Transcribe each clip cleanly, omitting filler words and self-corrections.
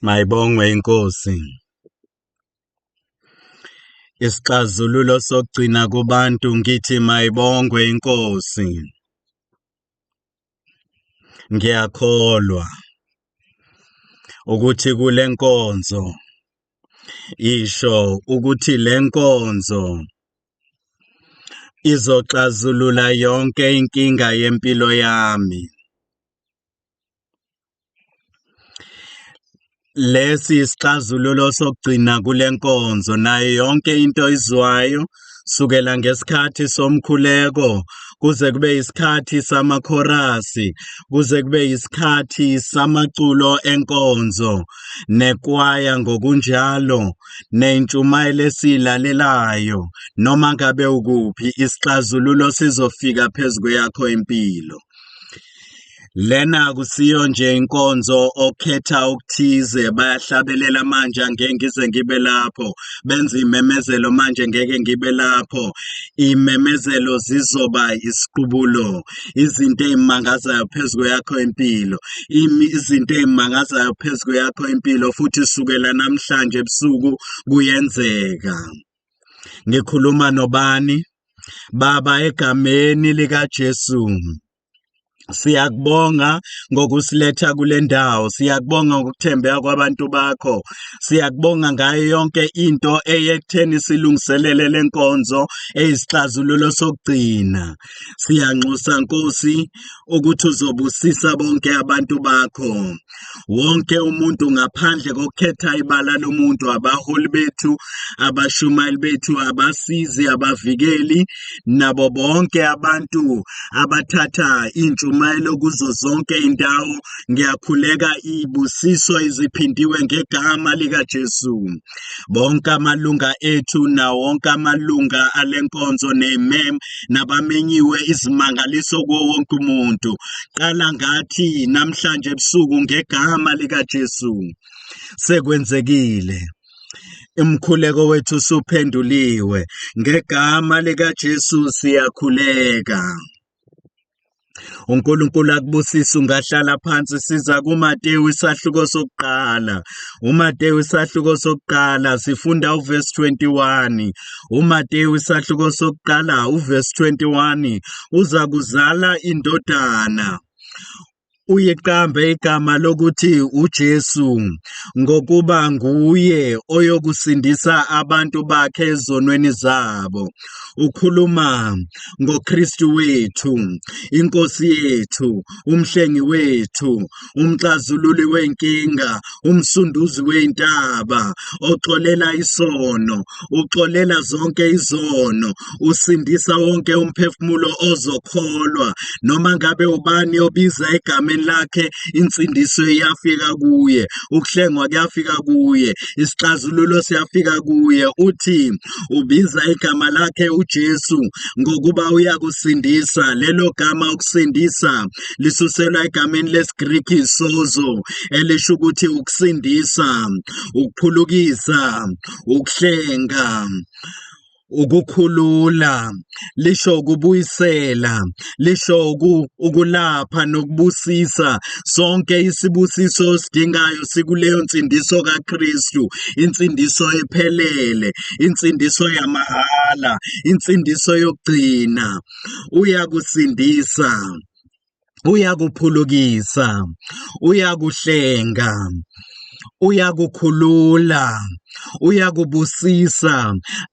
Mayibongwe iNkosi. Isixazululo sokugcina kubantu ngithi mayibongwe iNkosi. Ngiyakholwa ukuthi kule nkonzo isho ukuthi le nkonzo izoxazulula yonke inkinga yempilo yami. Lesi isixazululo sokugcina kule nkonzo nayo yonke into oyizwayo sukela ngesikhathi somkhuleko kuze kube isikhathi samakhorasi kuze kube isikhathi samaculo enkonzo nekwaya ngokunjalo nentshumayelo esiyilalelayo noma ngabe ukuphi isixazululo sizofika phezu kweyakho impilo. Lena akusiyo nje inkonzo okhetha okuthize bayahlabelela manje angeke ngize ngibe lapho benza imemezelo manje ngeke ngibe lapho imemezelo zizoba isiqubulo izinto ezimangazayo phezu kweyakho impilo izinto ezimangazayo phezu kweyakho impilo futhi sukela namhlanje ebusuku kuyenzeka. Ngikhuluma nobani? Baba, egameni likaJesu. Siyakubonga ngokusiletha kule ndawo, siyakubonga ngokuthembeka kwabantu bakho, siyakubonga ngayo yonke into eyekutheni silungiselele le nkonzo eyisixazululo sokugcina. Siyanxusa Nkosi ukuthi uzobusisa bonke abantu bakho. Wonke umuntu ngaphandle kokukhetha ibala lomuntu, abaholi bethu, abashumayeli bethu, abasizi, abavikeli, nabo bonke abantu abathatha intshumayelo kuzo zonke indawo, ngiyakhuleka ibusiso eziphindiwe ngegama likaJesu. Bonke amalunga ethu nawo wonke amalunga alenkonzo nemem nabamenyiwe izimangaliso kuwo wonke umuntu. Qala ngathi namhlanje ebusuku ngegama likaJesu. Sekwenzekile. Umkhuleko wethu usuphenduliwe. Ngegama likaJesu siyakhuleka. uNkulunkulu akubusise ungahlala phansi siza kuMateyu isahluko sokuqala. UMateyu isahluko sokuqala sifunda uverse 21. UMateyu isahluko sokuqala uverse 21 uza kuzala indodana. Uyiqambe igama lokuthi uJesu, ngokuba nguye oyokusindisa abantu bakhe ezonweni zabo. Ukhuluma ngoKristu wethu, iNkosi yethu, umhlengi wethu, umxazululi wenkinga, umsunduzi wey'ntaba, oxolela isono, uxolela zonke izono, usindisa wonke umphefumulo ozokholwa noma ngabe ubani obiza egameni lakhe insindiso iyafika kuye ukuhlengwa kuyafika kuye isixazululo siyafika kuye uthi ubiza igama lakhe uJesu ngokuba uyakusindisa lelo gama ukusindisa lisuselwa egameni lesiGriki sozo elisho ukuthi ukusindisa ukuphulukisa ukuhlenga ukukhulula lisho ukubuyisela lisho ukulapha nokubusisa sonke isibusiso osidingayo sikuleyo nsindiso kaKristu insindiso ephelele insindiso yamahhala insindiso yokugcina uyakusindisa uyakuphulukisa uyakuhlenga uyakukhulula uyakubusisa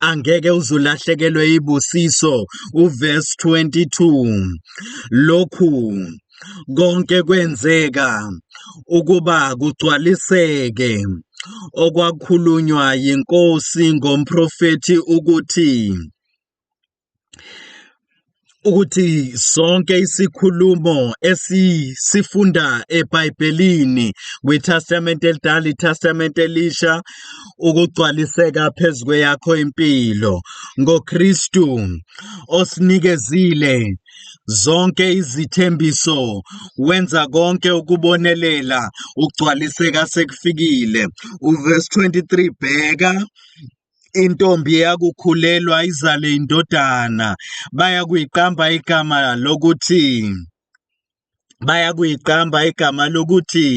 angeke uzulahlekelwe ibusiso uverse 22 lokhu konke kwenzeka ukuba kugcwaliseke okwakhulunywa yinkosi ngomprofethi ukuthi ukuthi sonke isikhulumo esisifunda eBhayibhelini kwiTestamente elidala iTestamente elisha ukugcwaliseka phezu kweyakho impilo ngoKristu osinikezile zonke izithembiso wenza konke ukubonelela ukugcwaliseka sekufikile uverse 23 bheka Intombi yakukhulelwa izale indodana, bayakuyiqamba igama lokuthi bayakuyiqamba igama lokuthi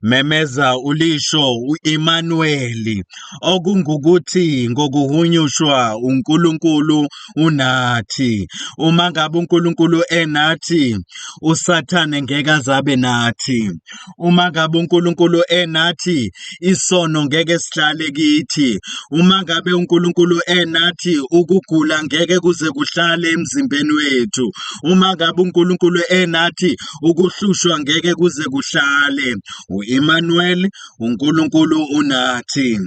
Memeza ulisho uImanuweli, okungukuthi ngokuhunyushwa uNkulunkulu unathi. Uma ngabe uNkulunkulu enathi, uSathane ngeke azabe nathi. Uma ngabe uNkulunkulu enathi, isono ngeke sihlale kithi. Uma ngabe uNkulunkulu enathi, ukugula ngeke kuze kuhlale emzimbeni wethu. Uma ngabe uNkulunkulu enathi, ukuhlushwa ngeke kuze kuhlale. U-Emmanuel, uNkulunkulu unathi.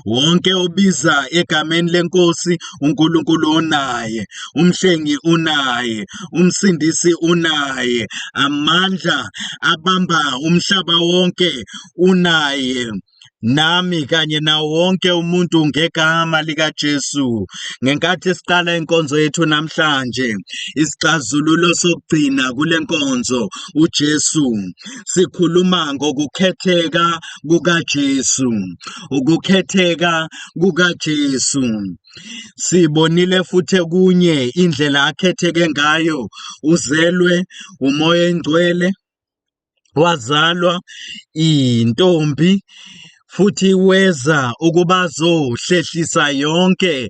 Wonke obiza egameni lenkosi, uNkulunkulu unaye, umhlengi unaye, umsindisi unaye, amandla abamba umhlaba wonke unaye. Nami kanye nawo wonke umuntu ngegama likaJesu. Ngenkathi siqala inkonzo yethu namhlanje, isixazululo sokugcina kule nkonzo uJesu. Sikhuluma ngokukhetheka kukaJesu, ukukhetheka kukaJesu. Sibonile futhi okunye indlela akhetheke ngayo, uzelwe uMoya oNgcwele, wazalwa intombi futhi weza ukuba azohlehlisa yonke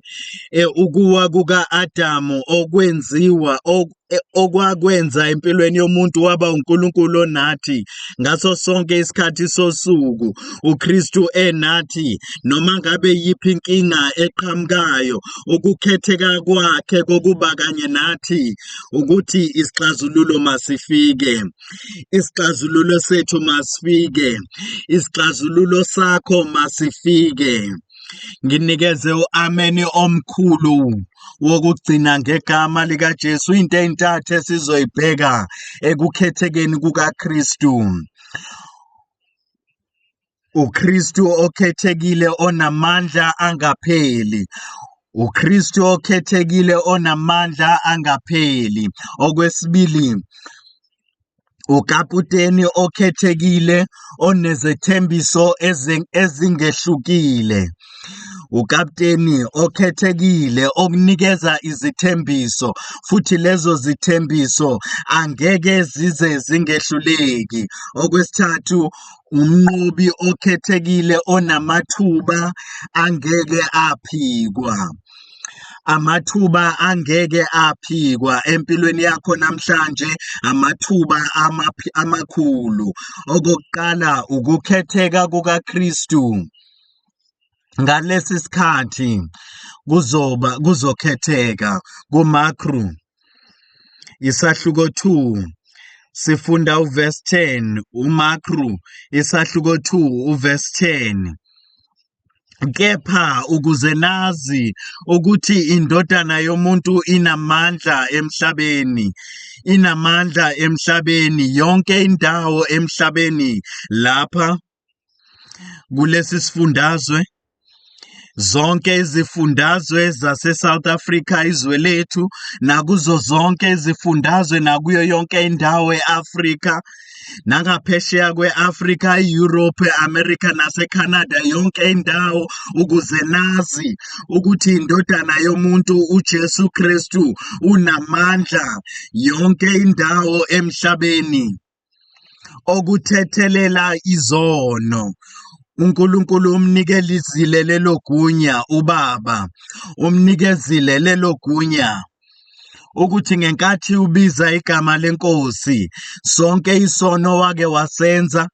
ukuwa kuka-Adamu okwenziwa okwakwenza empilweni yomuntu waba uNkulunkulu onathi ngaso sonke isikhathi sosuku uKristu enathi noma ngabe yiphi inkinga eqhamukayo ukukhetheka kwakhe kokuba kanye nathi ukuthi isixazululo masifike. Isixazululo sethu masifike. Isixazululo sakho masifike. Nginikeze u-ameni omkhulu wokugcina ngegama likaJesu. Into ey'ntathu esizoyibheka ekukhethekeni kukaKristu. UKristu okhethekile onamandla angapheli. UKristu okhethekile onamandla angapheli. Okwesibili, ukaputeni okhethekile onezethembiso ezingehlukile. Ukapteni okhethekile okunikeza izithembiso futhi lezo zithembiso angeke zize zingehluleki. Okwesithathu, umnqobi okhethekile onamathuba angeke aphikwa. Amathuba angeke aphikwa empilweni yakho namhlanje, amathuba amakhulu. Okokuqala, ukukhetheka kukaKristu. Ngalesi sikhathi kuzoba kuzokhetheka kuMakru isahluko 2 sifunda uverse 10 uMakru isahluko 2 uverse 10. Kepha ukuze nazi ukuthi iNdodana yomuntu inamandla emhlabeni, inamandla emhlabeni, yonke indawo emhlabeni lapha kulesi sifundazwe zonke izifundazwe zase-South Africa izwe lethu nakuzo zonke izifundazwe nakuyo yonke indawo e-Afrika nangaphesheya kwe-Afrika, e-Europe, e-America naseCanada yonke indawo ukuze nazi ukuthi indodana yomuntu uJesu Kristu unamandla yonke indawo emhlabeni. Okuthethelela izono. UNkulunkulu umnikelizile lelo gunya, uBaba umnikezile lelo gunya ukuthi ngenkathi ubiza igama lenkosi sonke isono wake wasenza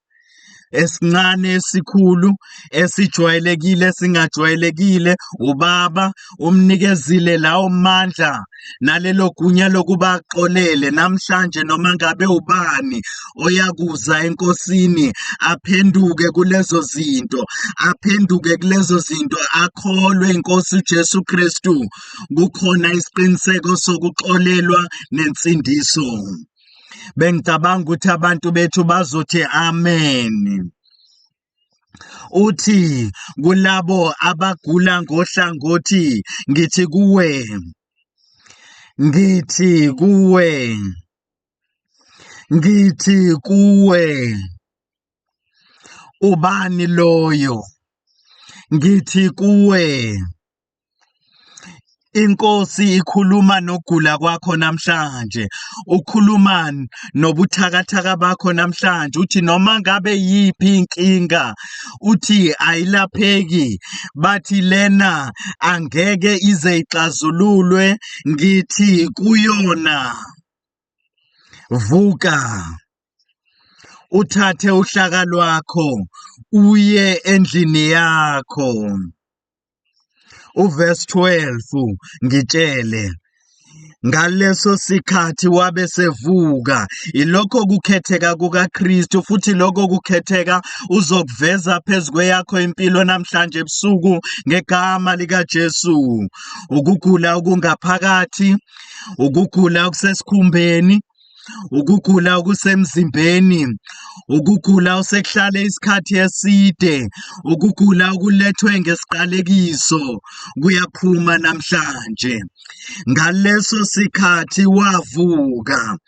esincane esikhulu esijwayelekile esingajwayelekile ubaba umnikezile lawo mandla nalelo gunya lokuba axolele namhlanje noma ngabe ubani oyakuza enkosini aphenduke kulezo zinto aphenduke kulezo zinto akholwe inkosi uJesu Kristu kukhona isiqiniseko sokuxolelwa nensindiso. Bengicabanga ukuthi abantu bethu bazothi amen. Uthi kulabo abagula ngohlangothi ngithi kuwe ngithi kuwe ngithi kuwe ubani loyo ngithi kuwe. Inkosi ikhuluma nokugula kwakho namhlanje, ukhuluma nobuthakathaka bakho namhlanje, uthi noma ngabe yiphi inkinga, uthi ayilapheki, bathi lena angeke ize ixazululwe, ngithi kuyona vuka, uthathe uhlaka lwakho uye endlini yakho. Uverse 12 ngitshele ngaleso sikhathi wabe sevuka. Ilokho kukhetheka kukaKristu, futhi lokho kukhetheka uzokuveza phezu kweyakho impilo namhlanje ebusuku ngegama likaJesu. Ukugula okungaphakathi, ukugula okusesikhumbeni, ukugula okusemzimbeni, ukugula osekuhlale isikhathi eside, ukugula okulethwe ngesiqalekiso kuyaphuma namhlanje. Ngaleso sikhathi wavuka,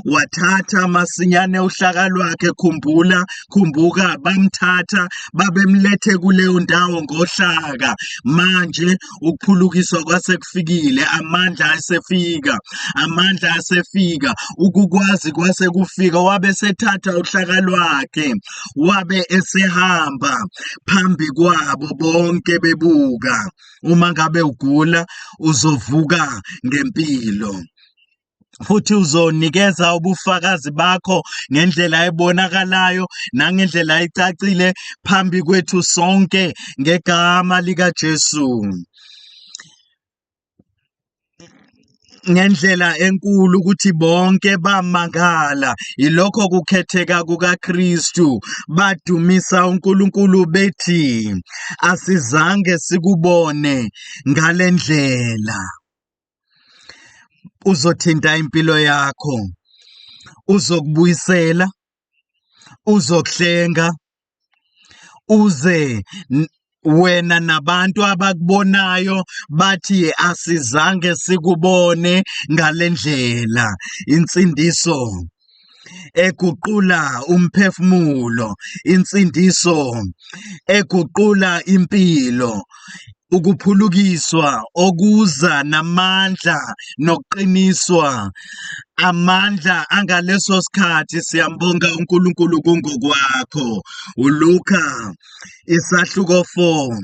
wathatha masinyane uhlaka lwakhe. Khumbula, khumbuka, bamthatha babemlethe kuleyo ndawo ngohlaka. Manje ukuphulukiswa kwasekufikile, amandla asefika, amandla asefika, ukukwazi kwasekufika. Wabe sethatha uhlaka lwakhe, wabe esehamba phambi kwabo bonke bebuka. Uma ngabe ugula uzovuka ngempilo, futhi uzonikeza ubufakazi bakho ngendlela ebonakalayo nangendlela ecacile phambi kwethu sonke ngegama likaJesu. Ngendlela enkulu ukuthi bonke bamangala yilokho kukhetheka kukaKristu, badumisa uNkulunkulu bethi asizange sikubone ngalendlela. Uzothinta impilo yakho, uzokubuyisela, uzokuhlenga, uze wena nabantu abakubonayo bathi asizange sikubone ngalendlela. Insindiso eguqula umphefumulo, insindiso eguqula impilo, ukuphulukiswa okuza namandla nokuqiniswa, amandla angaleso sikhathi. Siyambonga uNkulunkulu kungokwakho. uLuka isahluko 4,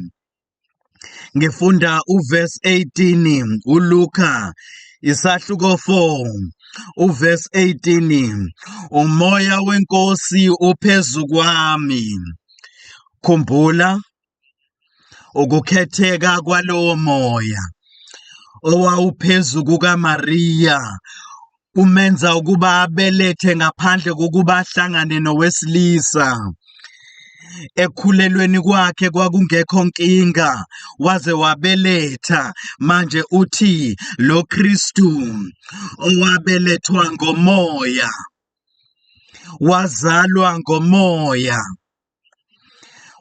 ngifunda uverse 18. uLuka isahluko 4 uverse 18, umoya wenkosi uphezu kwami. Khumbula ukukhetheka kwalowo moya owawuphezu kukaMariya umenza ukuba abelethe ngaphandle kokuba ahlangane nowesilisa. Ekhulelweni kwakhe kwakungekho nkinga, waze wabeletha. Manje uthi lo Kristu owabelethwa ngomoya, wazalwa ngomoya,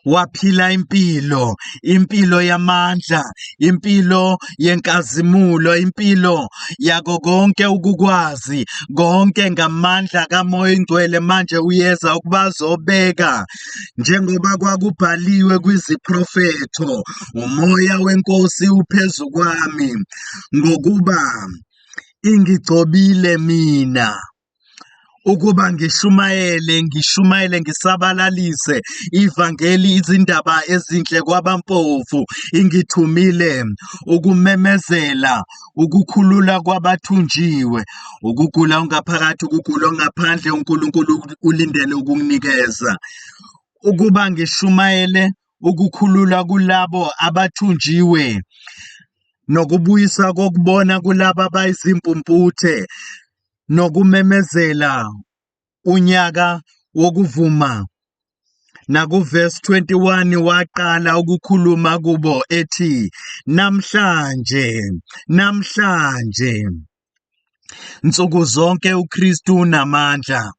waphila impilo, impilo yamandla, impilo yenkazimulo, impilo yako konke ukukwazi konke ngamandla kaMoya oNgcwele. Manje uyeza ukuba azobeka njengoba kwakubhaliwe kwiziprofetho, umoya wenkosi uphezu kwami ngokuba ingigcobile mina ukuba ngishumayele, ngishumayele ngisabalalise ivangeli, izindaba ezinhle kwabampofu. Ingithumile ukumemezela ukukhulula kwabathunjiwe, ukugula ongaphakathi, ukugula ongaphandle. uNkulunkulu ulindele ukukunikeza ukuba ngishumayele ukukhulula kulabo abathunjiwe nokubuyisa kokubona kulabo abayizimpumputhe, nokumemezela unyaka wokuvuma. Nakuvesi 21 waqala ukukhuluma kubo ethi, namhlanje, namhlanje, nsuku zonke uKristu unamandla.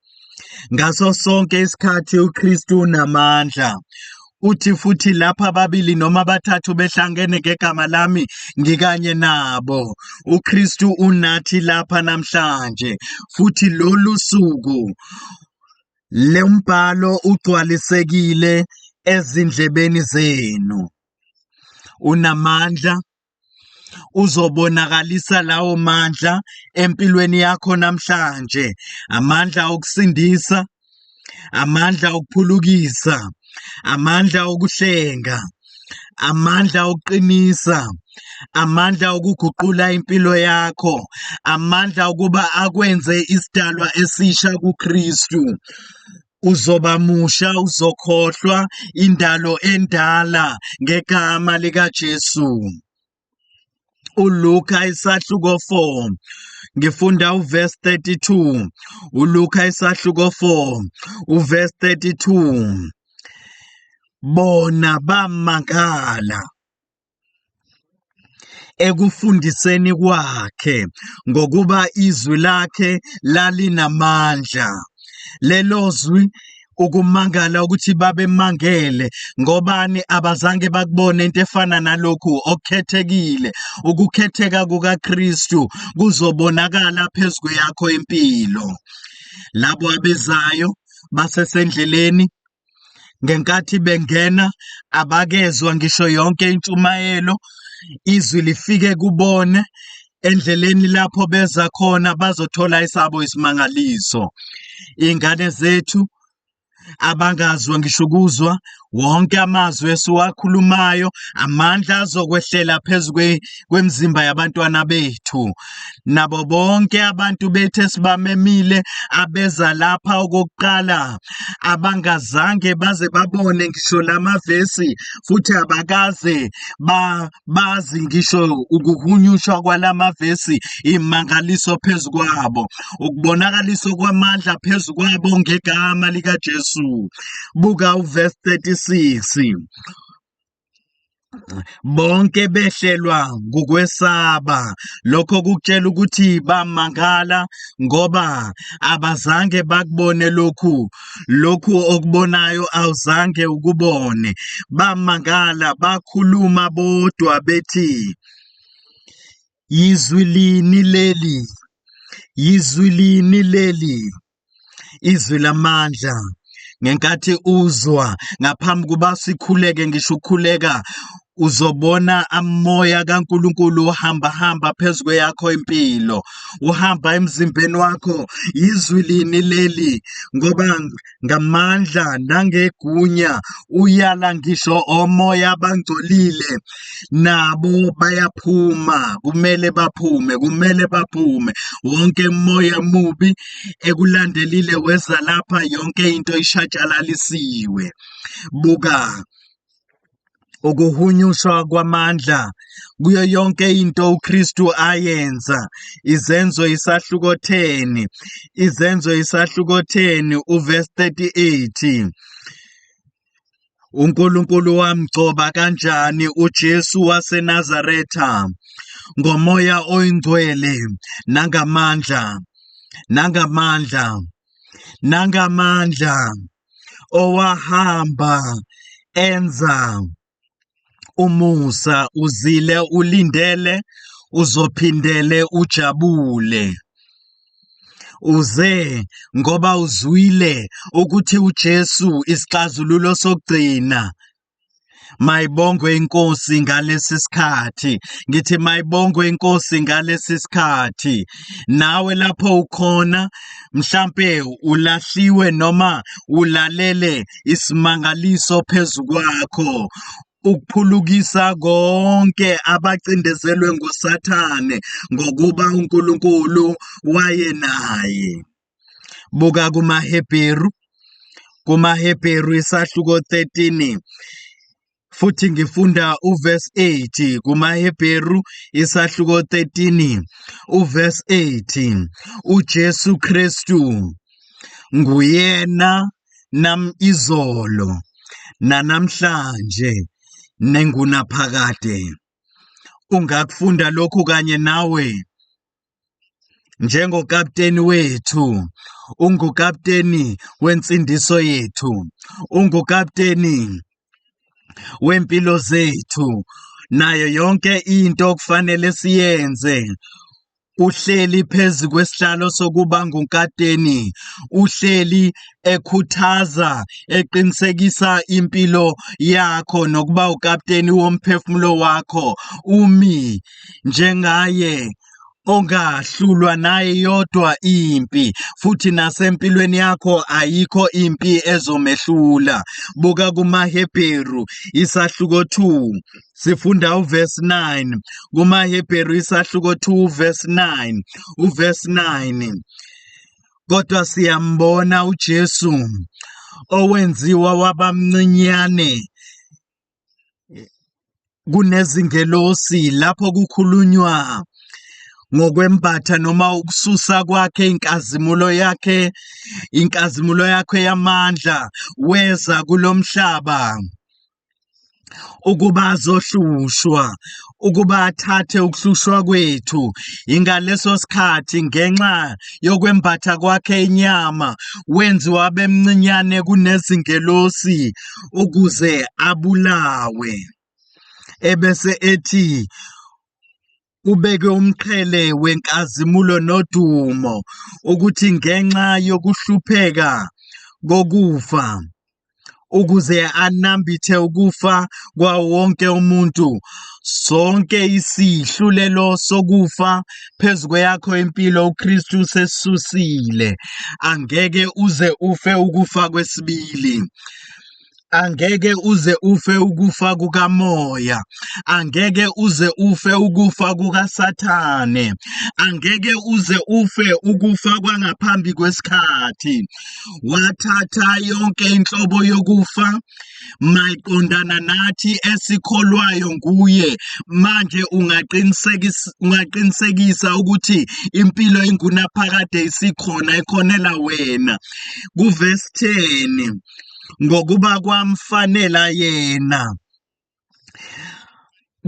Ngaso sonke isikhathi uKristu unamandla. Uthi futhi lapha ababili noma abathathu behlangene ngegama lami, ngikanye nabo. uKristu unathi lapha namhlanje, futhi lolu suku lembhalo ugcwalisekile ezindlebeni zenu. Unamandla. Uzobonakalisa lawo mandla empilweni yakho namhlanje, amandla okusindisa, amandla okuphulukisa, amandla okuhlenga, amandla okuqinisa, amandla okuguqula impilo yakho, amandla okuba akwenze isidalwa esisha kuKristu. Uzoba musha, uzokhohlwa indalo endala ngegama likaJesu. uLuka isahluko 4 ngifunda uverse 32. uLuka isahluko 4 uverse 32. Bona bamangala ekufundiseni kwakhe, ngokuba izwi lakhe lalinamandla. Lelo zwi ukumangala ukuthi babemangele ngobani, abazange bakubone into efana nalokhu okukhethekile. Ukukhetheka kukaKristu kuzobonakala phezu kweyakho impilo. Labo abezayo basesendleleni ngenkathi bengena abakezwa ngisho yonke intshumayelo, izwi lifike kubone endleleni lapho beza khona bazothola isabo isimangaliso. Iy'ngane zethu abangazwa ngisho ukuzwa wonke amazwi esiwakhulumayo, amandla azokwehlela phezu kwemizimba yabantwana bethu nabo bonke abantu bethu esibamemile abeza lapha okokuqala, abangazange baze babone ngisho lamavesi futhi abakaze bazi ngisho ukuhunyushwa kwalamavesi, imangaliso phezu kwabo, ukubonakaliswa kwamandla phezu kwabo ngegama likaJesu. Buka uverse 36. Bonke behlelwa ngukwesaba. Lokho kukutshela ukuthi bamangala ngoba abazange bakubone lokhu. Lokhu okubonayo awuzange ukubone. Bamangala bakhuluma bodwa bethi, yizwi lini leli? Yizwi lini leli? Izwi lamandla. Ngenkathi uzwa ngaphambi kuba sikhuleke ngisho ukukhuleka, uzobona amoya kaNkuluNkulu uhamba hamba phezu kweyakho impilo, uhamba emzimbeni wakho. Yizwi lini leli? Ngoba ngamandla nangegunya uyala ngisho omoya abangcolile nabo bayaphuma. Kumele baphume, kumele baphume. Wonke umoya mubi ekulandelile weza lapha, yonke into ishatshalalisiwe. Buka ukuhunyushwa kwamandla kuyo yonke into uKristu ayenza. Izenzo isahluko 10, Izenzo isahluko 10 uverse 38. UNkulunkulu wamgcoba kanjani uJesu waseNazaretha ngomoya oyingcwele nangamandla, nangamandla, nangamandla, owahamba enza umusa. Uzile ulindele, uzophindele ujabule. Uze ngoba uzwile ukuthi uJesu isixazululo sokugcina. Mayibongwe inkosi ngalesi sikhathi. Ngithi mayibongwe inkosi ngalesi sikhathi. Nawe lapho ukhona mhlampe ulahliwe noma ulalele isimangaliso phezu kwakho, ukuphulukisa konke abacindezelwe nguSathane, ngokuba uNkulunkulu wayenaye. Buka kumaHebheru, kumaHebheru isahluko 13, futhi ngifunda uverse 8. KumaHebheru isahluko 13 uverse 8. UJesu Kristu nguyena nam izolo nanamhlanje nengunaphakade. Ungakufunda lokhu kanye nawe njengokapteni wethu. Ungukapteni wensindiso yethu, ungukapteni wempilo zethu, nayo yonke into okufanele siyenze. Uhleli phezu kwesihlalo sokuba ngunkateni, uhleli ekhuthaza, eqinisekisa impilo yakho nokuba ukapteni womphefumulo wakho. Umi njengaye ongahlulwa naye yodwa impi, futhi nasempilweni yakho ayikho impi ezomehlula. Buka kumaHebheru isahluko 2 sifunda uverse 9 kumaHebheru isahluko 2 verse 9 uverse 9. Kodwa siyambona uJesu owenziwa wabamncinyane kunezingelosi lapho kukhulunywa ngokwembatha noma ukususa kwakhe inkazimulo yakhe, inkazimulo yakhe yamandla, weza kulomhlaba ukuba azohlushwa, ukuba athathe ukuhlushwa kwethu. Ingaleso sikhathi ngenxa yokwembatha kwakhe inyama wenziwa abemncinyane kunezingelosi ukuze abulawe. Ebese ethi ubeke umqhele wenkazimulo nodumo ukuthi ngenxa yokuhlupheka kokufa ukuze anambithe ukufa kwawo wonke umuntu. Sonke isihlulelo sokufa phezu kweyakho impilo uKristu sesisusile. Angeke uze ufe ukufa kwesibili. Angeke uze ufe ukufa kukamoya. Angeke uze ufe ukufa kukaSathane. Angeke uze ufe ukufa kwangaphambi kwesikhathi. Wathatha yonke inhlobo yokufa mayiqondana nathi esikholwayo nguye. Manje ungaqinisekisa, ungaqinisekisa ukuthi impilo ingunaphakade isikhona, ikhonela wena. Kuvesi 10, ngokuba kwamfanela yena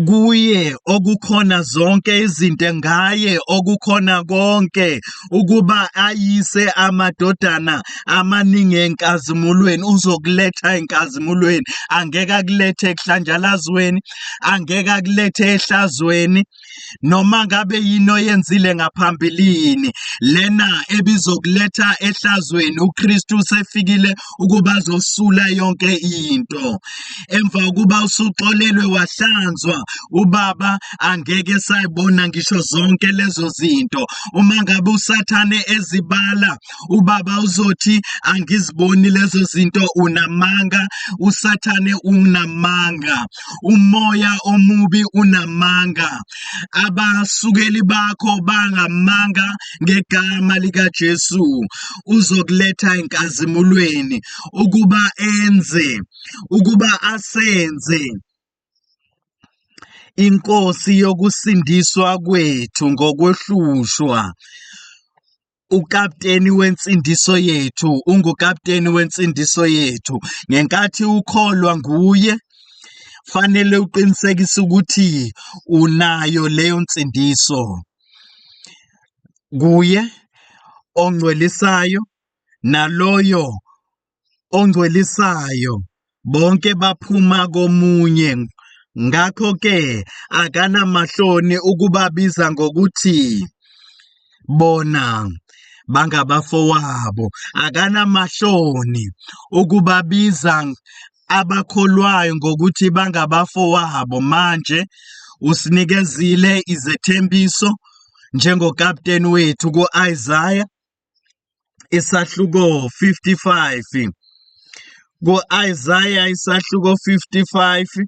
kuye okukhona zonke izinto, ngaye okukhona konke, ukuba ayise amadodana amaningi enkazimulweni. Uzokuletha enkazimulweni, angeke akulethe ekuhlanjalazweni, angeke akulethe ehlazweni. Noma ngabe yini oyenzile ngaphambilini lena ebizokuletha ehlazweni, uKristu usefikile ukuba azosula yonke into. Emva kokuba usuxolelwe wahlanzwa, ubaba angeke sayibona ngisho zonke lezo zinto. Uma ngabe uSathane ezibala, ubaba uzothi angiziboni lezo zinto, unamanga. USathane unamanga, umoya omubi unamanga, abasukeli bakho bangamanga. Ngegama likaJesu uzokuletha enkazimulweni ukuba enze, ukuba asenze inkosi yokusindiswa kwethu ngokwehlushwa. Ukapteni wensindiso yethu, ungukapteni wensindiso yethu. Ngenkathi ukholwa nguye, fanele uqinisekise ukuthi unayo leyo nsindiso. Kuye ongcwelisayo naloyo ongcwelisayo bonke baphuma komunye, ngakho-ke akanamahloni ukubabiza ngokuthi bona bangabafowabo. Akanamahloni ukubabiza abakholwayo ngokuthi bangabafowabo. Manje usinikezile izethembiso njengokapteni wethu ku-Isaya isahluko 55. Ku-Isaya isahluko 55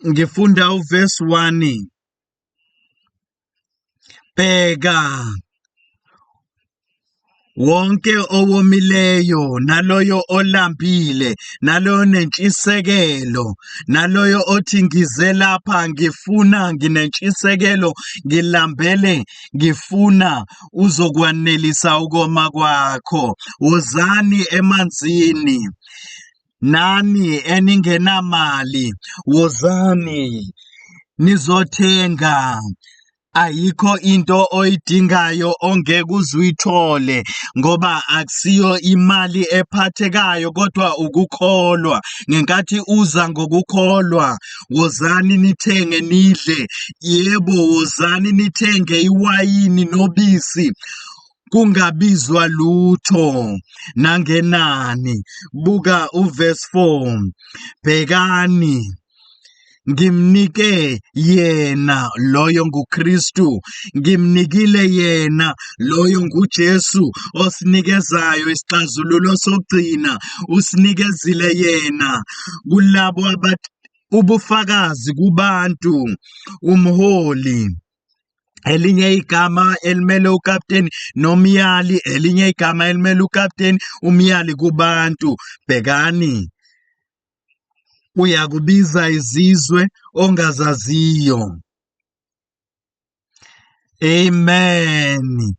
ngifunda uverse 1. Bheka, wonke owomileyo naloyo olambile naloyo onentshisekelo naloyo othi ngize lapha ngifuna, nginentshisekelo, ngilambele, ngifuna, uzokwanelisa ukoma kwakho. Wozani emanzini nani eningenamali, wozani nizothenga. Ayikho into oyidingayo ongeke uze uyithole ngoba akusiyo imali ephathekayo kodwa ukukholwa. Ngenkathi uza ngokukholwa, wozani nithenge nidle. Yebo, wozani nithenge iwayini nobisi kungabizwa lutho nangenani. Buka uverse 4. Bhekani ngimnike yena loyo nguKristu, ngimnikile yena loyo nguJesu osinikezayo isixazululo sokugcina, usinikezile yena kulabo ubufakazi kubantu, umholi. Elinye igama elimele ukapteni nomyali, elinye igama elimele ukapteni umyali kubantu. Bhekani, uyakubiza izizwe ongazaziyo. Amen.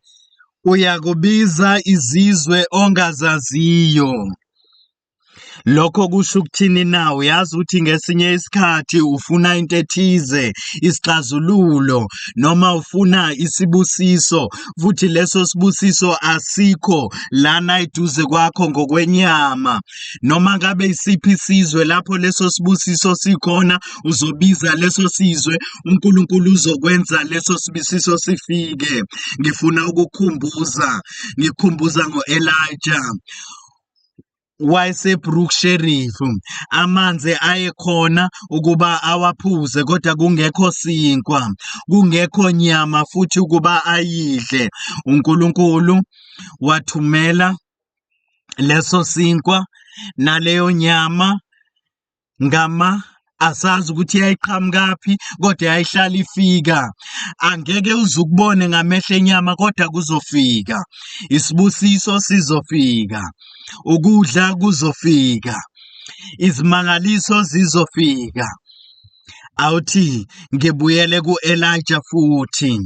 Uyakubiza izizwe ongazaziyo. Lokho kusho ukuthini na? Uyazi ukuthi ngesinye isikhathi ufuna into ethize, isixazululo, noma ufuna isibusiso, futhi leso sibusiso asikho lana eduze kwakho ngokwenyama. Noma ngabe isiphi isizwe lapho leso sibusiso sikhona, uzobiza leso sizwe, uNkulunkulu uzokwenza leso sibusiso sifike. Ngifuna ukukhumbuza, ngikukhumbuza ngo-Elijah. WayeseBrook Sheriff. Amanzi ayekhona ukuba awaphuze kodwa kungekho sinkwa, kungekho nyama futhi ukuba ayidle. uNkulunkulu wathumela leso sinkwa naleyo nyama ngama asazi ukuthi yayiqhamukaphi kodwa yayihlala ifika. Angeke uze ukubone ngamehlo enyama kodwa kuzofika. Isibusiso sizofika, ukudla kuzofika, izimangaliso zizofika. Awuthi ngibuyele ku-Elijah futhi.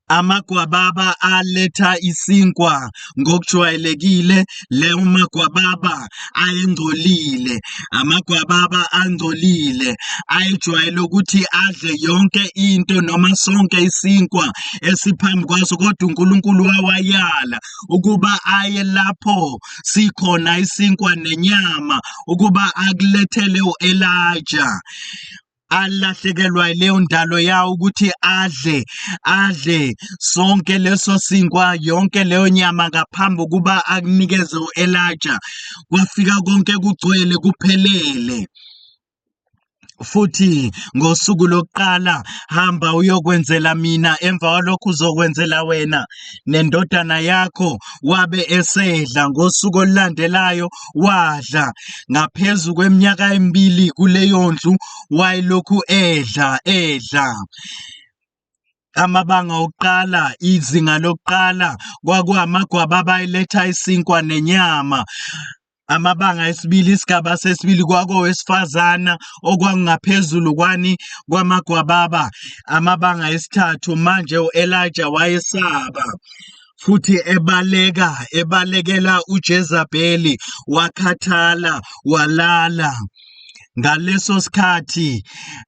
Amagwababa aletha isinkwa ngokujwayelekile leyo magwababa ayengcolile. Amagwababa angcolile ayejwayele ukuthi adle yonke into noma sonke isinkwa esiphambi kwaso, kodwa uNkulunkulu wawayala ukuba aye lapho sikhona isinkwa nenyama ukuba akulethele u-Elijah. Alahlekelwa leyo ndalo yawo ukuthi adle adle sonke leso sinkwa yonke leyo nyama ngaphambi kokuba akunikeze u-Elijah. Kwafika konke kugcwele kuphelele. Futhi ngosuku lokuqala hamba uyokwenzela mina, emva kwalokho uzokwenzela wena nendodana yakho. Wabe esedla. Ngosuku olulandelayo wadla. Ngaphezu kweminyaka emibili kuleyo ndlu wayelokhu edla edla. Amabanga okuqala, izinga lokuqala kwakuwamagwababa ayeletha isinkwa nenyama. Amabanga esibili, isigaba sesibili kwakowesifazana okwakungaphezulu kwani kwamagwababa. Amabanga esithathu, manje u-Elijah wayesaba futhi ebaleka, ebalekela uJezabeli, wakhathala, walala. Ngaleso sikhathi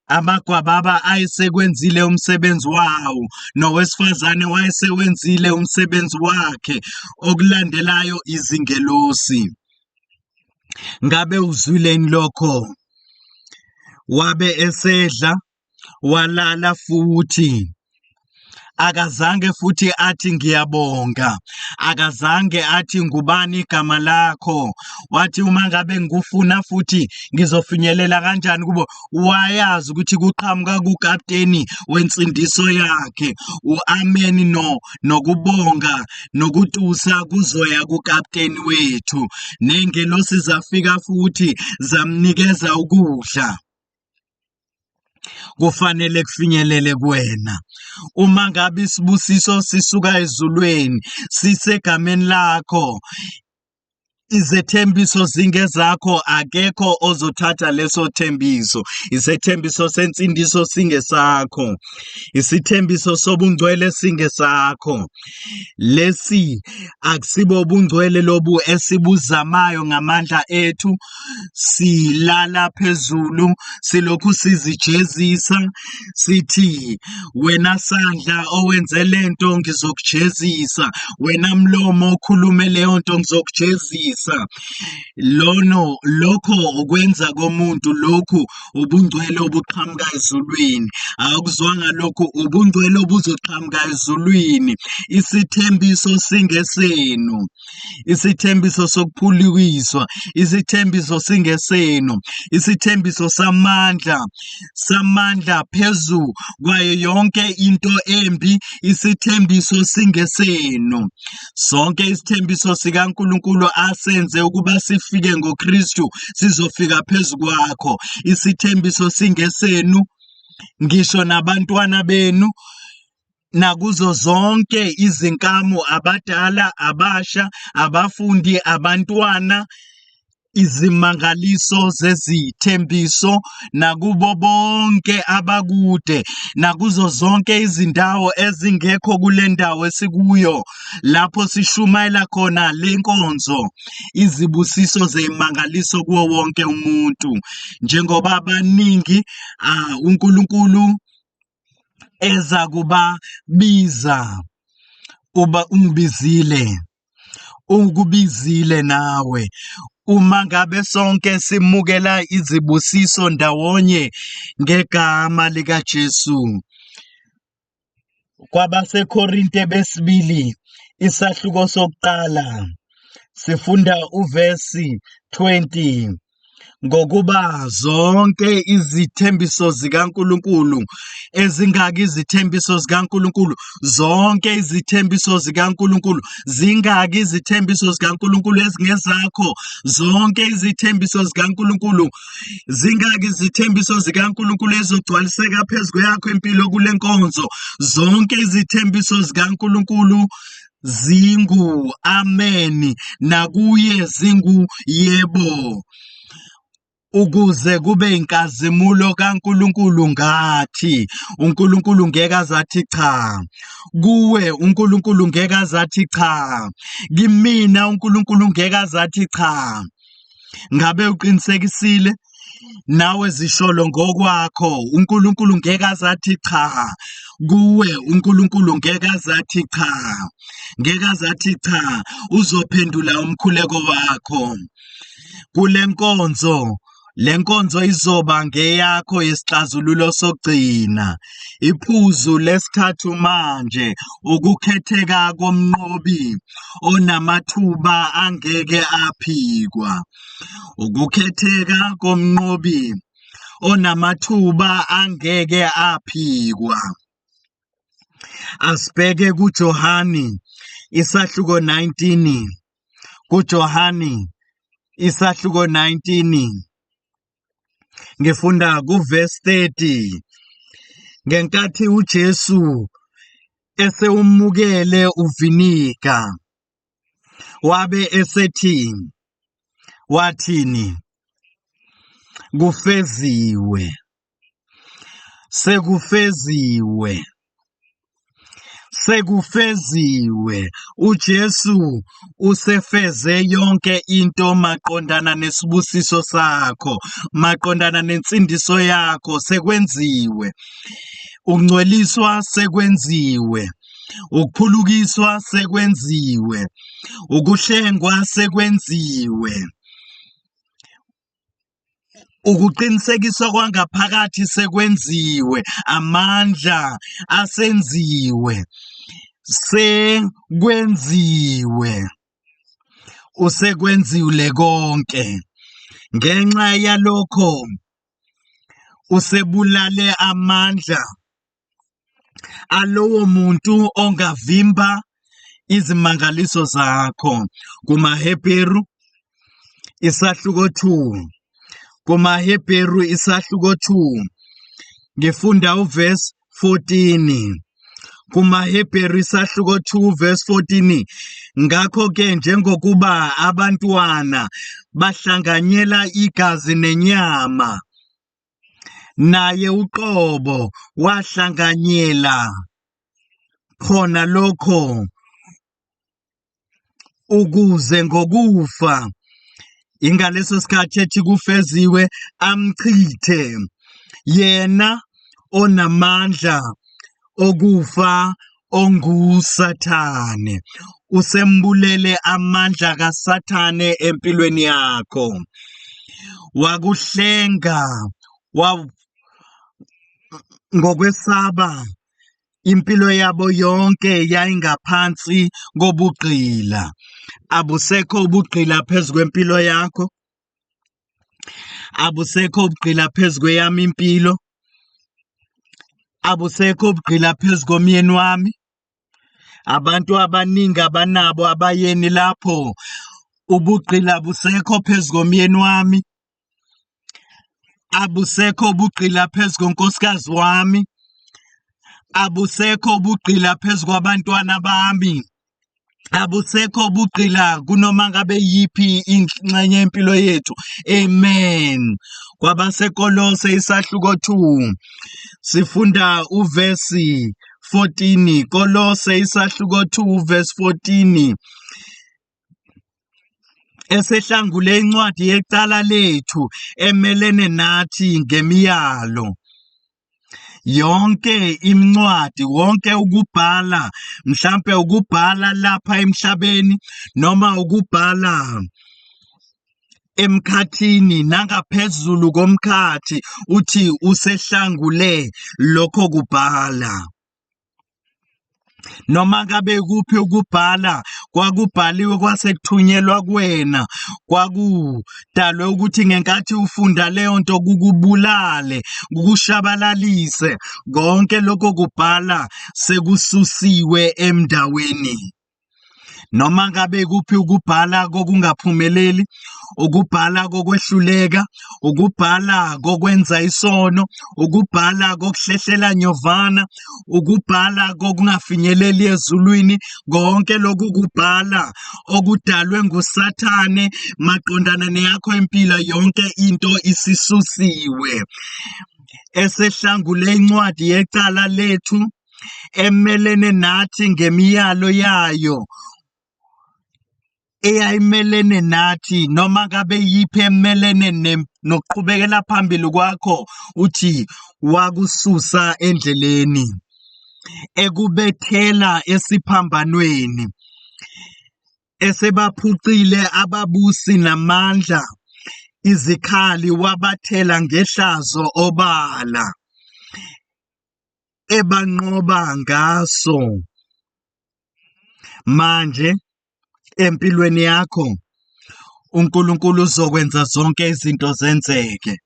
amagwababa ayesekwenzile umsebenzi wawo, nowesifazane wayesewenzile umsebenzi wakhe. Okulandelayo izingelosi. Ngabe uzwileni lokho? Wabe esedla walala futhi. Akazange futhi athi ngiyabonga, akazange athi ngubani igama lakho. Wathi uma ngabe ngikufuna futhi ngizofinyelela kanjani kubo? Wayazi ukuthi kuqhamuka kukapteni wensindiso yakhe. U-ameni no nokubonga nokutusa kuzoya kukapteni wethu. Nengelosi zafika futhi zamnikeza ukudla. Kufanele kufinyelele kuwena. Uma ngabe isibusiso sisuka ezulwini sisegameni lakho, Izethembiso zingezakho, akekho ozothatha leso thembiso. Isethembiso sensindiso singesakho. Isithembiso sobungcwele singesakho. Lesi akusibo ubungcwele lobu esibuzamayo ngamandla ethu, silala phezulu silokhu sizijezisa sithi wena sandla owenze lento ngizokujezisa, wena mlomo okhulume leyo nto ngizokujezisa. Lono lokho ukwenza komuntu, lokhu ubungcwele obuqhamuka ezulwini. Awukuzwanga lokhu ubungcwele obuzoqhamuka ezulwini. Isithembiso singesenu. Isithembiso sokuphulikiswa, isithembiso singesenu, isithembiso samandla, samandla phezu kwayo yonke into embi, isithembiso singesenu. Sonke isithembiso sikaNkulunkulu asenze ukuba sifike ngoKristu sizofika phezu kwakho. Isithembiso singesenu ngisho nabantwana benu nakuzo zonke izinkamu, abadala, abasha, abafundi, abantwana, izimangaliso zezithembiso nakubo bonke abakude nakuzo zonke izindawo ezingekho kule ndawo esikuyo lapho sishumayela khona le nkonzo, izibusiso zeyimangaliso kuwo wonke umuntu njengoba abaningi uNkulunkulu eza kubabiza uba ungibizile ukubizile nawe. Uma ngabe sonke simukela izibusiso ndawonye ngegama likaJesu. KwabaseKorinte besibili isahluko sokuqala sifunda uvesi 20. Ngokuba zonke izithembiso zikaNkulunkulu, ezingaki izithembiso zikaNkulunkulu, zonke izithembiso zikaNkulunkulu, zingaki izithembiso zikaNkulunkulu ezingezakho, zonke izithembiso zikaNkulunkulu, zingaki izithembiso zikaNkulunkulu ezogcwaliseka phezu kweyakho impilo kule nkonzo, zonke izithembiso zikaNkulunkulu zingu amen nakuye zingu yebo, ukuze kube inkazimulo kaNkulunkulu ngathi. uNkulunkulu ngeke azathi cha kuwe, uNkulunkulu ngeke azathi cha kimina, uNkulunkulu ngeke azathi cha. Ngabe uqinisekisile? Nawe zisholo ngokwakho, uNkulunkulu ngeke azathi cha kuwe, uNkulunkulu ngeke azathi cha, ngeke azathi cha, uzophendula umkhuleko wakho. Kule nkonzo, le nkonzo izoba ngeyakho yesixazululo sokugcina. Iphuzu lesithathu manje ukukhetheka komnqobi onamathuba angeke aphikwa. Ukukhetheka komnqobi onamathuba angeke aphikwa. Asibheke kuJohani isahluko 19. KuJohani isahluko 19 ngifunda kuvesi 30. Ngenkathi uJesu esewumukele uviniga wabe esethi, wathini? Kufeziwe, sekufeziwe, sekufeziwe. UJesu usefeze yonke into maqondana nesibusiso sakho, maqondana nensindiso yakho, sekwenziwe. Ukungcweliswa sekwenziwe. Ukuphulukiswa sekwenziwe, ukuhlengwa sekwenziwe, ukuqinisekiswa kwangaphakathi sekwenziwe, amandla asenziwe, sekwenziwe, usekwenziwe konke. Ngenxa yalokho usebulale amandla alowo muntu ongavimba izimangaliso zakho. KumaHebheru isahluko 2, kumaHebheru isahluko 2 ngifunda uverse 14. KumaHebheru isahluko 2 verse 14, ngakho-ke njengokuba abantwana bahlanganyela igazi nenyama, naye uqobo wahlanganyela khona lokho, ukuze ngokufa ingaleso sikhathi ethi kufeziwe amchithe yena onamandla okufa onguSathane. Usembulele amandla kaSathane empilweni yakho, wakuhlenga ngokwesaba. Impilo yabo yonke yayingaphansi kobugqila. Abusekho ubugqila phezu kwempilo yakho, abusekho ubugqila phezu kweyami impilo, abusekho ubugqila phezu komyeni wami. Abantu abaningi abanabo abayeni lapho, ubugqila busekho phezu komyeni wami, abusekho ubugqila phezu konkosikazi wami, abusekho ubugqila phezu kwabantwana bami, abusekho ubugqila kunoma ngabe yiphi ingxenye yempilo yethu. Amen. KwabaseKolose isahluko 2 sifunda uvesi 14. Kolose isahluko 2 verse 14, esehlangule incwadi yecala lethu emelene nathi ngemiyalo yonke incwadi, wonke ukubhala, mhlampe ukubhala lapha emhlabeni noma ukubhala emkhathini nangaphezulu komkhathi, uthi usehlangule lokho kubhala. Noma ngabe kuphi ukubhala kwakubhaliwe kwase kuthunyelwa kuwena, kwakudalwe ukuthi ngenkathi ufunda leyo nto kukubulale, kukushabalalise. Konke lokho kubhala sekususiwe emndaweni. Noma ngabe kuphi ukubhala kokungaphumeleli, ukubhala kokwehluleka, ukubhala kokwenza isono, ukubhala kokuhlehlela nyovana, ukubhala kokungafinyeleli ezulwini, konke lokhu kubhala okudalwe nguSathane maqondana neyakho impilo, yonke into isisusiwe. Esehlangule incwadi yecala lethu emelene nathi ngemiyalo yayo eyayimelene nathi, noma ngabe yiphi emelene nokuqhubekela phambili kwakho, uthi wakususa endleleni, ekubethela esiphambanweni, esebaphucile ababusi namandla izikhali, wabathela ngehlazo obala, ebanqoba ngaso. Manje empilweni yakho uNkulunkulu uzokwenza zonke izinto zenzeke.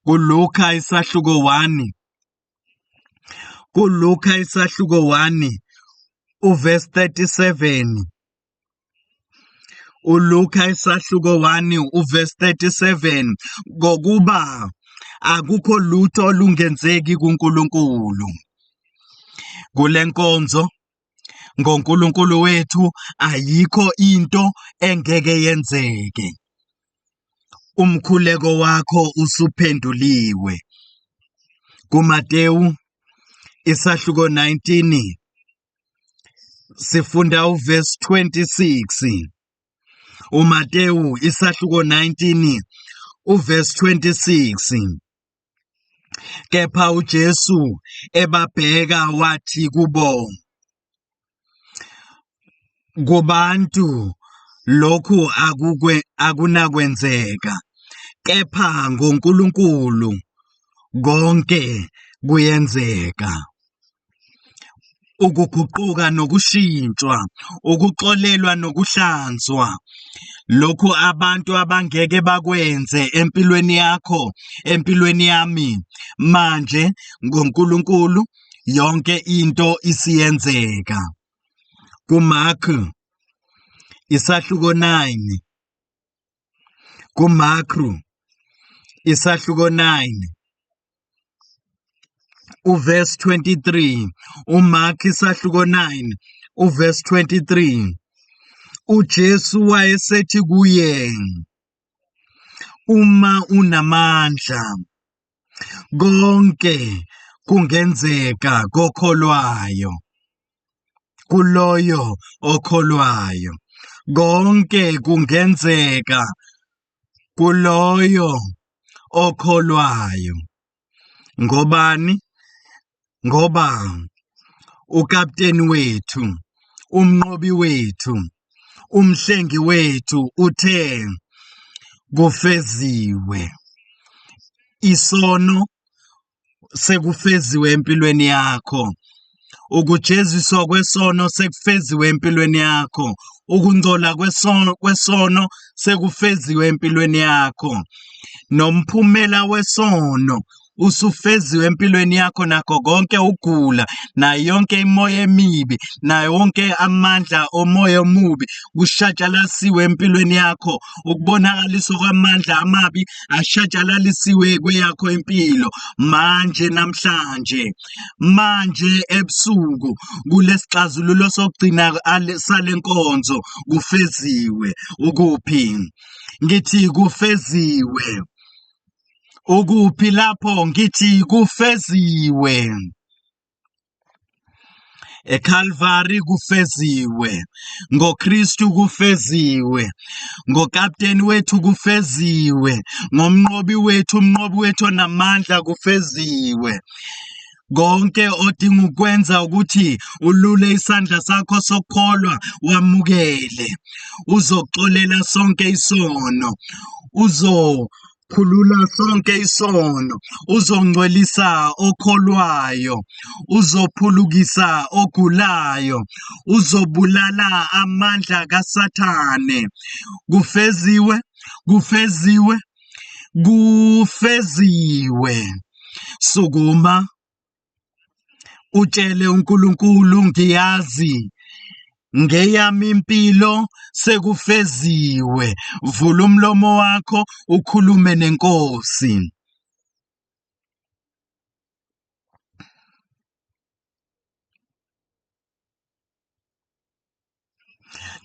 KuLuka isahluko 1, kuLuka isahluko 1 uverse 37, uLuka isahluko 1 uverse 37, ngokuba akukho lutho olungenzeki kuNkulunkulu. Kule nkonzo ngoNkulunkulu wethu ayikho into engeke yenzeke. Umkhuleko wakho usuphenduliwe. KuMatewu isahluko 19 sifunda uverse 26. uMatewu isahluko 19 uverse 26. Kepha uJesu ebabheka wathi kubo, kubantu lokhu akunakwenzeka, kepha ngoNkulunkulu konke kuyenzeka. Ukuguquka nokushintshwa, ukuxolelwa nokuhlanzwa, lokhu abantu abangeke bakwenze empilweni yakho, empilweni yami. Manje ngoNkulunkulu yonke into isiyenzeka. KuMark isahluko 9, kuMakru isahluko 9. Uverse 23, uMark isahluko 9, uverse 23. UJesu wayesethi kuye, uma unamandla, konke kungenzeka kokholwayo, kuloyo okholwayo. Konke kungenzeka kuloyo okholwayo. Ngobani? Ngoba ukapteni wethu, umnqobi wethu, umhlengi wethu uthe kufeziwe. Isono sekufeziwe empilweni yakho. Ukujeziswa kwesono sekufeziwe empilweni yakho. Ukungcola kwesono sekufeziwe empilweni yakho. Nomphumela wesono usufeziwe empilweni yakho, nakho konke ukugula, nayo yonke imoya emibi, nayo wonke amandla omoya omubi kushatshalalisiwe empilweni yakho. Ukubonakaliswa kwamandla amabi ashatshalalisiwe kweyakho impilo manje, namhlanje, manje ebusuku, kulesixazululo sokugcina salenkonzo, kufeziwe. Ukuphi? Ngithi kufeziwe. Ukuphi lapho? Ngithi kufeziwe. ECalvary kufeziwe, ngoKristu kufeziwe, ngokapteni wethu kufeziwe, ngomnqobi wethu, umnqobi wethu onamandla kufeziwe. Konke odinga ukwenza ukuthi ulule isandla sakho sokukholwa wamukele. Uzoxolela sonke isono. Uzo khulula sonke isono, uzongcwelisa okholwayo, uzophulukisa ogulayo, uzobulala amandla kaSathane. Kufeziwe, kufeziwe, kufeziwe. Sukuma utshele uNkulunkulu, ngiyazi ngeyami impilo sekufeziwe. Vula umlomo wakho ukhulume nenkosi.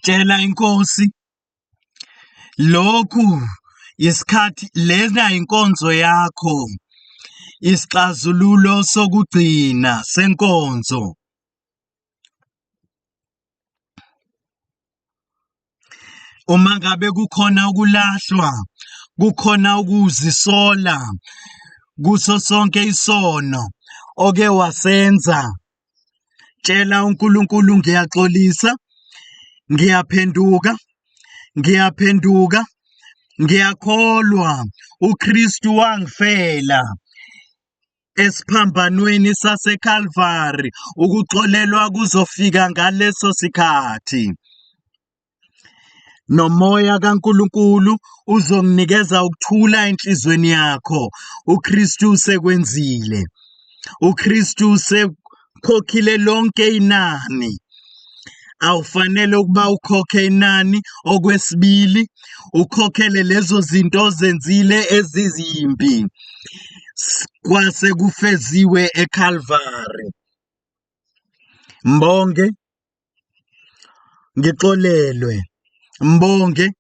Tshela inkosi lokhu isikhathi, lena inkonzo yakho, isixazululo sokugcina senkonzo. Uma ngabe kukhona ukulahlwa, kukhona ukuzisola kuso sonke isono oke wasenza, tshela uNkulunkulu, ngiyaxolisa, ngiyaphenduka, ngiyaphenduka, ngiyakholwa uKristu wangifela esiphambanweni saseCalvary. Ukuxolelwa kuzofika ngaleso sikhathi. Nomoya kaNkulunkulu uzonginikeza ukuthula enhlizweni yakho. UKristu usekwenzile. UKristu usekhokhile lonke inani. Awufanele ukuba ukhokhe inani okwesibili, ukhokhele lezo zinto ozenzile ezizimbi. Kwase kufeziwe eCalvary. Mbonge, ngixolelwe. Mbonge,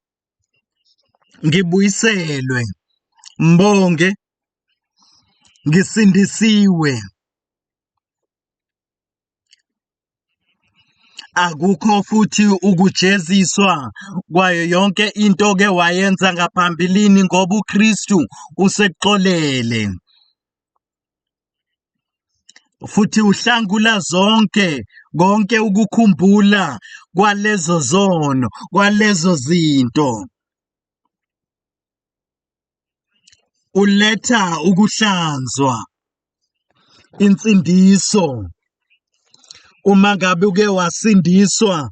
ngibuyiselwe. Mbonge, ngisindisiwe. Akukho futhi ukujeziswa kwayo yonke into oke wayenza ngaphambilini, ngoba uKristu usekuxolele. Futhi uhlangula zonke konke ukukhumbula kwalezo zono, kwalezo zinto. Uletha ukuhlanzwa, insindiso. Uma ngabe uke wasindiswa,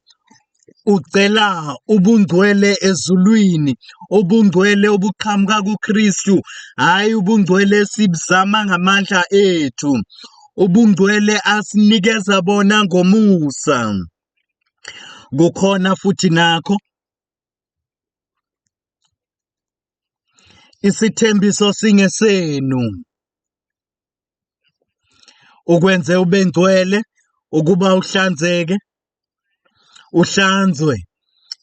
ucela ubungcwele ezulwini, ubungcwele obuqhamuka kuKristu, hhayi ubungcwele esibuzama ngamandla ethu, ubungcwele asinikeza bona ngomusa. Kukhona futhi nakho isithembiso singesenu. Ukwenze ube ngcwele ukuba uhlanzeke, uhlanzwe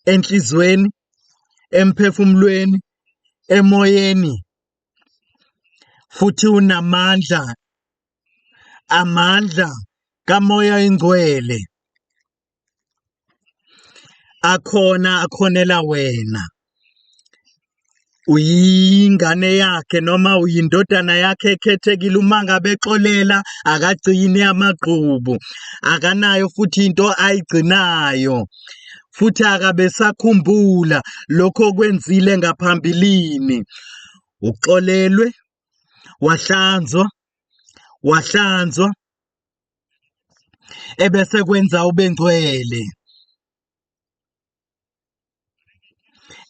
enhlizweni, emphefumulweni, emoyeni, futhi unamandla, amandla kaMoya oyiNgcwele akhona akhonela wena. Uyingane yakhe noma uyindodana yakhe ekhethekile. Uma ngabe exolela akagcini amagqubu, akanayo futhi into ayigcinayo, futhi akabe esakhumbula lokho okwenzile ngaphambilini. Uxolelwe, wahlanzwa, wahlanzwa, ebese kwenza ube ngcwele,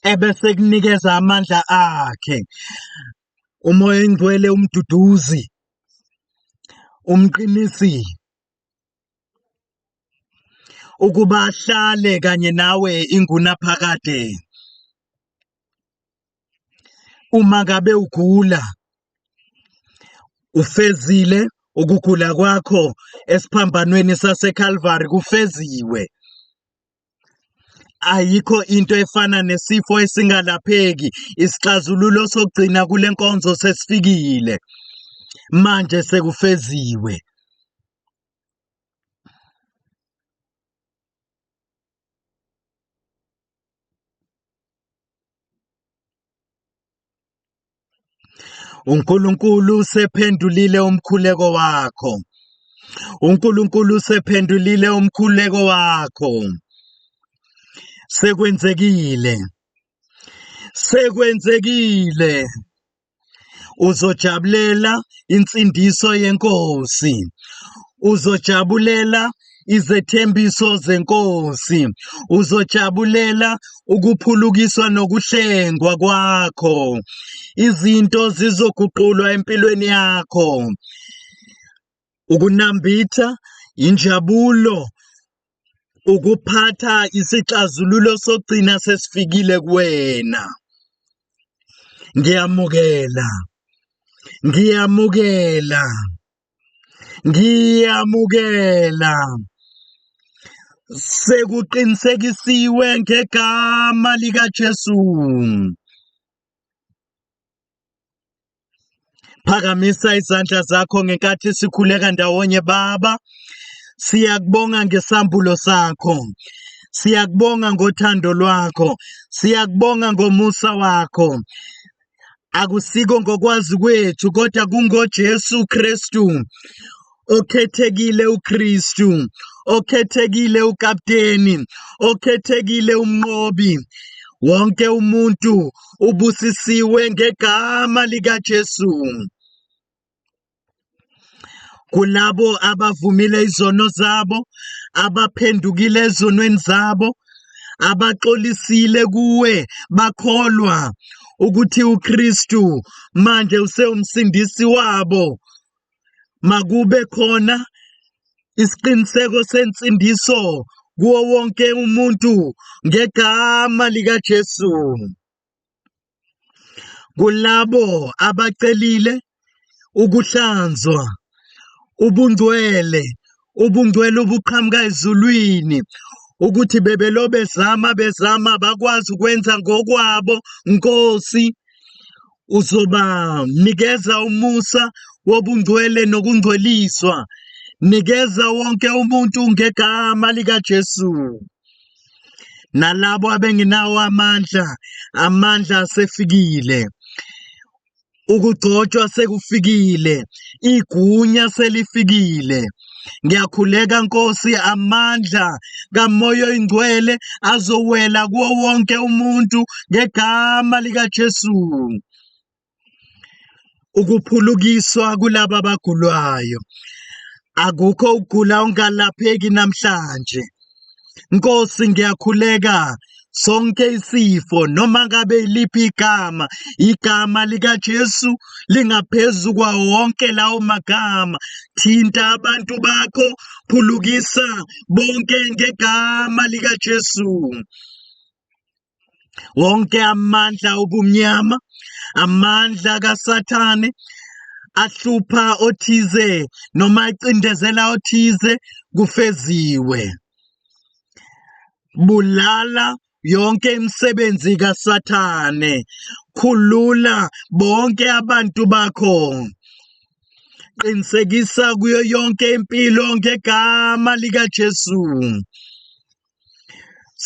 ebese kunikeza amandla akhe. UMoya oyiNgcwele umduduzi, umqinisi, ukuba ahlale kanye nawe ingunaphakade. Uma ngabe ugula, ufezile ukugula kwakho esiphambanweni saseCalvary, kufeziwe. Ayikho into efana nesifo esingalapheki. Isixazululo sokugcina kule nkonzo sesifikile. Manje sekufeziwe. UNkulunkulu usephendulile umkhuleko wakho. UNkulunkulu usephendulile umkhuleko wakho. Sekwenzekile. Sekwenzekile. Uzojabulela insindiso yeNkosi. Uzojabulela izethembiso zeNkosi. Uzojabulela ukuphulukiswa nokuhlengwa kwakho. Izinto zizoguqulwa empilweni yakho. Ukunambitha injabulo, ukuphatha isixazululo sokugcina sesifikile kuwena. Ngiyamukela, ngiyamukela, ngiyamukela. Sekuqinisekisiwe ngegama likaJesu. Phakamisa izandla zakho ngenkathi sikhuleka ndawonye. Baba, siyakubonga ngesambulo sakho. Siyakubonga ngothando lwakho. Siyakubonga ngomusa wakho. Akusiko ngokwazi kwethu kodwa kungoJesu Kristu okhethekile, uKristu okhethekile, ukapteni okhethekile, umnqobi. Wonke umuntu ubusisiwe ngegama likaJesu. Kulabo abavumile izono zabo, abaphendukile ezonweni zabo, abaxolisile kuwe, bakholwa ukuthi uKristu manje usewumsindisi wabo, makube khona isiqiniseko sensindiso kuwo wonke umuntu ngegama likaJesu. Kulabo abacelile ukuhlanzwa, ubungcwele, ubungcwele obuqhamuka ezulwini, ukuthi bebelo bezama bezama bakwazi ukwenza ngokwabo, Nkosi uzobanikeza umusa wobungcwele nokungcweliswa. Nikeza wonke umuntu ngegama likaJesu. Nalabo abengenawo amandla, amandla asefikile. Ukugcotshwa sekufikile, igunya selifikile. Ngiyakhuleka Nkosi, amandla kaMoya oyiNgcwele azowela kuwo wonke umuntu ngegama likaJesu. Ukuphulukiswa kulaba abagulwayo. Akukho ukugula ongalapheki namhlanje. Nkosi, ngiyakhuleka sonke isifo noma ngabe iliphi igama, igama likaJesu lingaphezu kwawo wonke lawo magama. Thinta abantu bakho, phulukisa bonke ngegama likaJesu. Wonke amandla obumnyama, amandla kaSathane ahlupha othize noma acindezela othize kufeziwe. Bulala yonke imisebenzi kaSathane, khulula bonke abantu bakho. Qinisekisa kuyo yonke impilo ngegama likaJesu.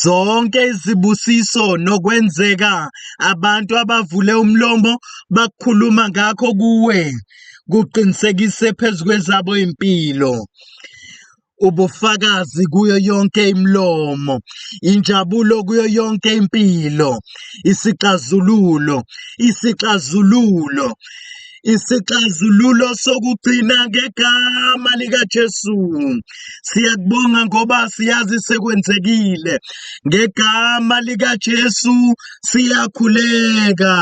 Zonke izibusiso nokwenzeka abantu abavule umlomo bakukhuluma ngakho kuwe kuqinisekise phezu kwezabo impilo. Ubufakazi kuyo yonke imilomo, injabulo kuyo yonke impilo, isixazululo, isixazululo, isixazululo sokugcina ngegama likaJesu. Siyakubonga ngoba siyazi sekwenzekile. Ngegama likaJesu siyakhuleka.